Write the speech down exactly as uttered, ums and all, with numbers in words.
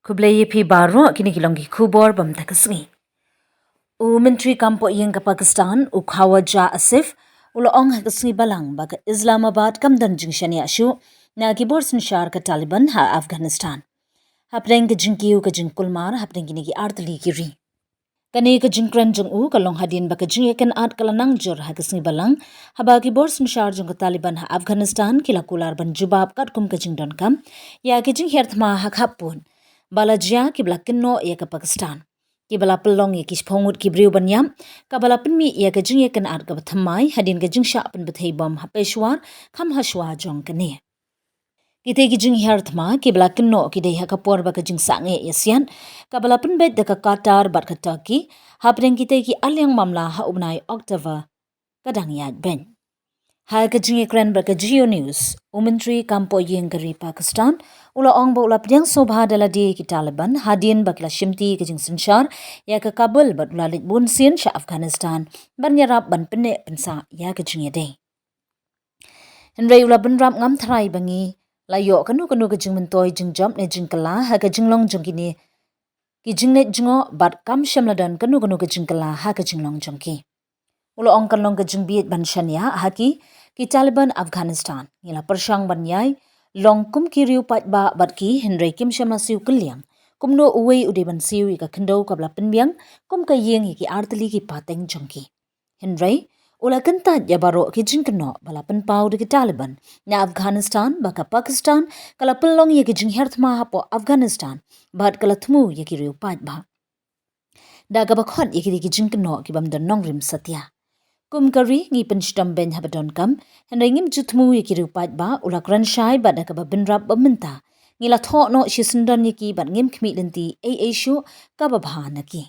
Khublei ïa phi baroh, kine ki long ki khubor ba mynta ka sngi. U Myntri Kam Poh Ïing ka Pakistan, u Khawaja Asif, u la ong ha ka sngi Balang ba ka Islamabad kam don jingshaniah shuh na ki bor synshar ka Taliban ha Afghanistan, hapdeng ka jingkiew ka jingkulmar hapdeng kine ki artylli ki ri. Kane ka jingkren jong u ka long hadien ba ka jingïakynad ka la nang jur ha ka sngi Balang, haba ki bor synshar jong ka Taliban ha Afghanistan ki la kular ban jubab katkum ka jingdonkam ïa ki jinghiar thma ha khappud, ba la jia kiba la kynnoh ïa ka Pakistan, kiba la pynlong ïa ki shiphew ngut ki briew ban ïap, kaba la pynmih ïa ka jingïakynad kaba thymmai hadien ka jingshah pynbthei bom ha Peshawar kham hashwa jong kane. Kitei ki jinghiar thma kiba la kynnoh ki dei ha ka por ba ka jingsangeh ïasiat kaba la pynbeit da ka Qatar bad ka Turkey hapdeng kitei ki arliang mamla ha u bnai October ka dang ïaid beit. Ha ka jingïakren bad ka Geo News, u Myntri Kam Poh Ïing ka ri Pakistan u la ong ba u la pdiang sngewbha da lade ki Taliban hadien ba ki la shimti ka jingsynshar ïa ka Kabul bad u la leit bunsien sha Afghanistan ban ïarap ban pynneh pynsah ïa ka jingïadei. Hynrei u la bynrap ngam tharai ba ngi la ïoh kano kano ka jingmyntoi jingjop ne jingkylla ha ka jinglong jong kine ki jingleit jngoh bad kam shym la don kano kano ka jingkylla ha ka jinglong jong ki. U la ong kan long ka jingbieit ban shaniah ha ki, ki Taliban Afghanistan. Ngi la pyrshang ban ïai long kum ki riew paidbah bad ki, hynrei kim shym la siew kylliang kumno uwei u dei ban siew ïa ka khyndew kaba la pynbiang kum ka ïing ïa ki artylli ki pateng jong ki. Hynrei u la kyntait ïa baroh ki jingkynnoh ba la pynpaw da ki Taliban na Afghanistan ba ka Pakistan ka la pynlong ïa ki jinghiar thma hapoh Afghanistan bad ka la thmu ïa ki riew paidbah. Da kaba khot ïa ki, ki jingkynnoh ki bym don nongrim satia. Kum ka ri ngi pynshitom beiñ haba donkam, hynrei ngim ju thmu ïa ki riew paidbah, u la kren shai bad da kaba bynrap ba mynta ngi la thoh noh shisyndon ïa ki bad ngim khmih lynti ei ei shuh kaba bha na ki.